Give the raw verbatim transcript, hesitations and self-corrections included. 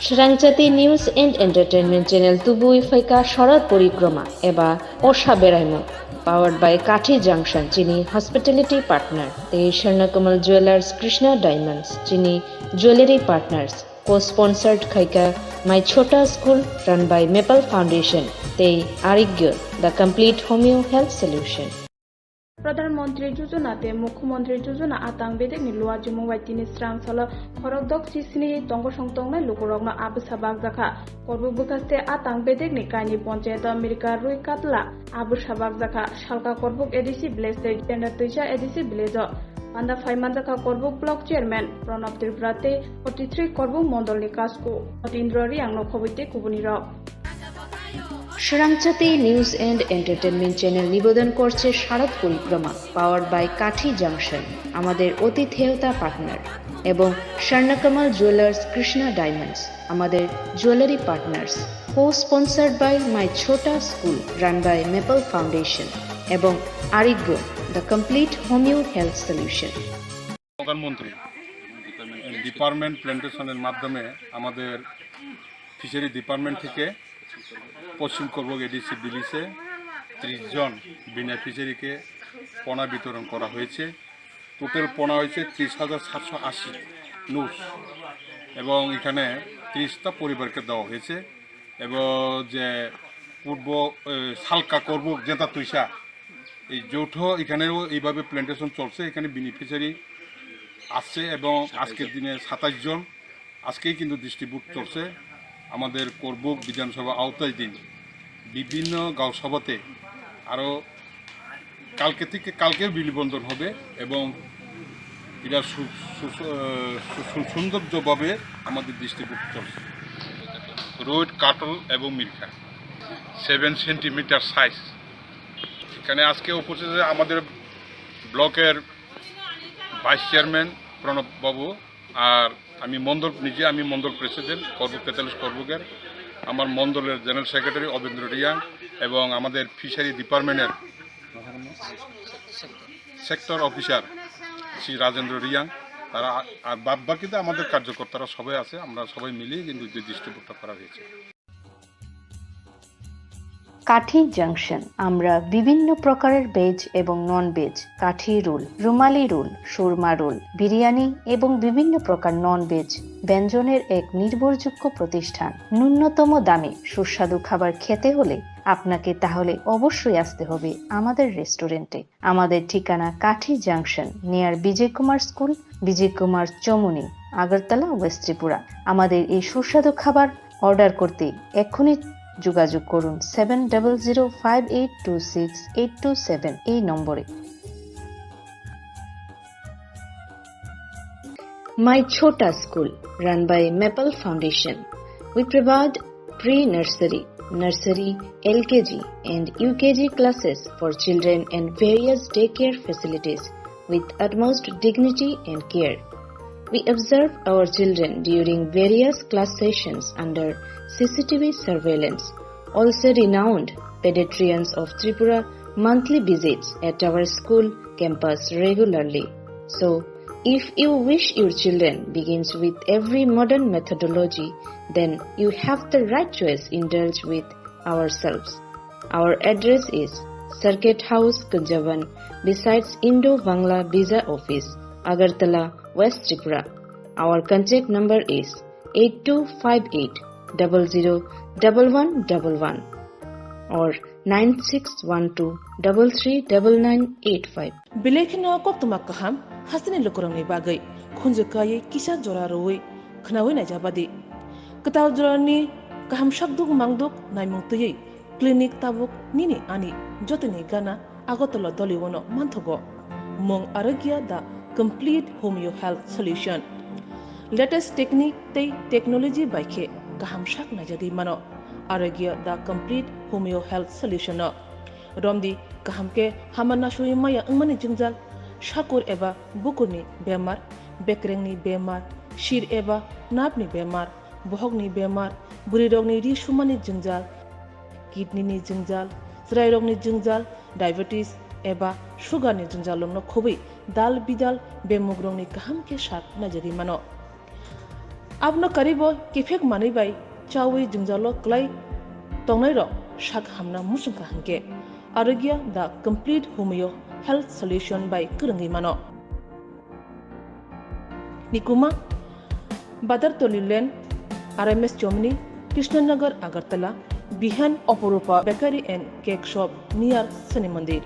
Srangchati News and Entertainment Channel tubui phaika Sharad Porikroma eba Osha Beraimung, powered by Kathi Junction, chini hospitality partner, tei Sharnakamal Jewelers, Krishna Diamonds, chini jewellery partners, co-sponsored khaika My Chhota School, run by Maple Foundation, tei Arigyo, the complete homeo health solution. Pradhan Mantri Jojona tei Mukhyamantri Jojona atang bedekni luajimung bai tini srang salo khorokdok chisni tongkosong tongnai lukurokno abwsa bakjakha. Korbuk bwkhaste atang bedekni kaini ponchayato Mirka Rui Katla abwsa bakjakha. Salka Korbuk A D C village tei Jenda Twisa A D C village-o panda phai manjakha Korbuk block chairman Pranab Tripura tei forty three Korbuk mondolni kasku Otindra Riangno khobwi tei kubunirok. Srangchati News and Entertainment Channel নিবেদন করছে শারদ পরিক্রমা, powered by কাঠি জাংশন, আমাদের আতিথেয়তা পার্টনার, এবং স্বর্ণকমল জুয়েলার্স কৃষ্ণা ডায়মন্ডস, আমাদের jewellery partners, co-sponsored by My Chhota School, run by Maple Foundation, এবং আরোগ্য, the complete homeo health solution. প্রধানমন্ত্রী ডিপার্টমেন্ট প্ল্যান্টেশনের মাধ্যমে আমাদের ফিশারি ডিপার্টমেন্ট থেকে পশ্চিম করবুক এডিসি ভিলেজে ত্রিশ জন বিনা ফিশারিকে পোনা বিতরণ করা হয়েছে। টোটাল পোনা হয়েছে ত্রিশ হাজার সাতশো আশি নুস এবং এখানে ত্রিশটা পরিবারকে দেওয়া হয়েছে। এবং যে পূর্ব, এ, সালকা করবুক জেতা তুইসা এই যৌথ এখানেও এইভাবে প্ল্যান্টেশন চলছে। এখানে বেনিফিশিয়ারি আসছে এবং আজকের দিনে সাতাশ জন আজকেই কিন্তু ডিস্ট্রিবিউট চলছে। আমাদের করবুক বিধানসভা আওতাধীন বিভিন্ন গাঁও সভাতে আরও কালকে থেকে, কালকেও বিলি বন্টন হবে এবং এটা সু-, সু-, সু-, সু-, সৌন্দর্যভাবে আমাদের ডিস্ট্রিবিউট চলছে। রুই, কাতল এবং মিরকা সেভেন সেন্টিমিটার সাইজ। এখানে আজকে উপস্থিত আছে আমাদের ব্লকের ভাইস চেয়ারম্যান প্রণব বাবু, আর আমি মণ্ডল, নিজে আমি মণ্ডল প্রেসিডেন্ট করবুক তেতাল্লিশ করবুকের, আমার মণ্ডলের জেনারেল সেক্রেটারি অবেন্দ্র রিয়াং এবং আমাদের ফিশারি ডিপার্টমেন্টের সেক্টর অফিসার শ্রী রাজেন্দ্র রিয়াং, তারা, আর বাদ বাকিতে আমাদের কার্যকর্তারা সবাই আছে, আমরা সবাই মিলেই কিন্তু যে ডিস্ট্রিবিউটটা করা হয়েছে। কাঠি জাংশন, আমরা বিভিন্ন প্রকারের ভেজ এবং নন ভেজ, কাঠি রোল, রুমালি রোল, সুরমা রোল, বিরিয়ানি এবং বিভিন্ন প্রকার নন ভেজ ব্যঞ্জনের এক নির্ভরযোগ্য প্রতিষ্ঠান। ন্যূনতম দামে সুস্বাদু খাবার খেতে হলে আপনাকে তাহলে অবশ্যই আসতে হবে আমাদের রেস্টুরেন্টে। আমাদের ঠিকানা Kathi junction, near Bijay Kumar school, Bijay Kumar Chowmuhani, Agartala, west Tripura. আমাদের এই সুস্বাদু খাবার অর্ডার করতে এক্ষুনি যোগাযোগ করুন seven double zero five eight two six eight two seven এই নম্বরে। My Chhota School, run by Maple Foundation. We provide pre-nursery, nursery, L K G and U K G classes for children and various daycare facilities with utmost dignity and care. We observe our children during various class sessions under C C T V surveillance. Also renowned pediatricians of Tripura monthly visits at our school campus regularly. So, if you wish your children begins with every modern methodology, then you have the right choice. Indulge with ourselves. Our address is Circuit House, Kunjaban, besides Indo-Bangla Visa Office, Agartala, West Tripura. Our contact number is eight two five eight double zero double one double one or nine six one two double three double nine eight five. Belai kheno koktwma kaham hasteni lukurokni bagwi khunju kaiwi kisa jora rwui khwnaui naijabadi. Kwtal jorani kaham sakduk mangduk naimung twiwi clinic tabuk nini ani jotoni gana Agartala Doliwono manthogo. Mung Arogya, the complete homeo health solution. Latest technique tei technology bai khe kaham sak naijagwi mano. Arogya, the complete homeo health solution no. Romdi kaham khe hama nasui maya wngmani jwngjal, sakur eba bukurni bemar, bekrengni bemar, sir eba napni bemar, bohokni bemar, bwrwirokni ri sumani jwngjal, kidney ni jwngjal, chwrairokni jwngjal, diabetes eba sugar ni jwngjalrokno khobwi dal bidal bemugrokni kaham khe sak naijagwi mano. Abono karibo kiphek manwi bai chawi jwngjalo kwlai tongnairok sak hamna muchungkha hinkhe Arogya the complete homeo health solution bai kwrwngwi mano. Nikuma, Badartoli Lane, R M S Chomni, Krishnanagar, Agartala, Bihan Oporupa Bakery and Cake Shop near Shani Mandir.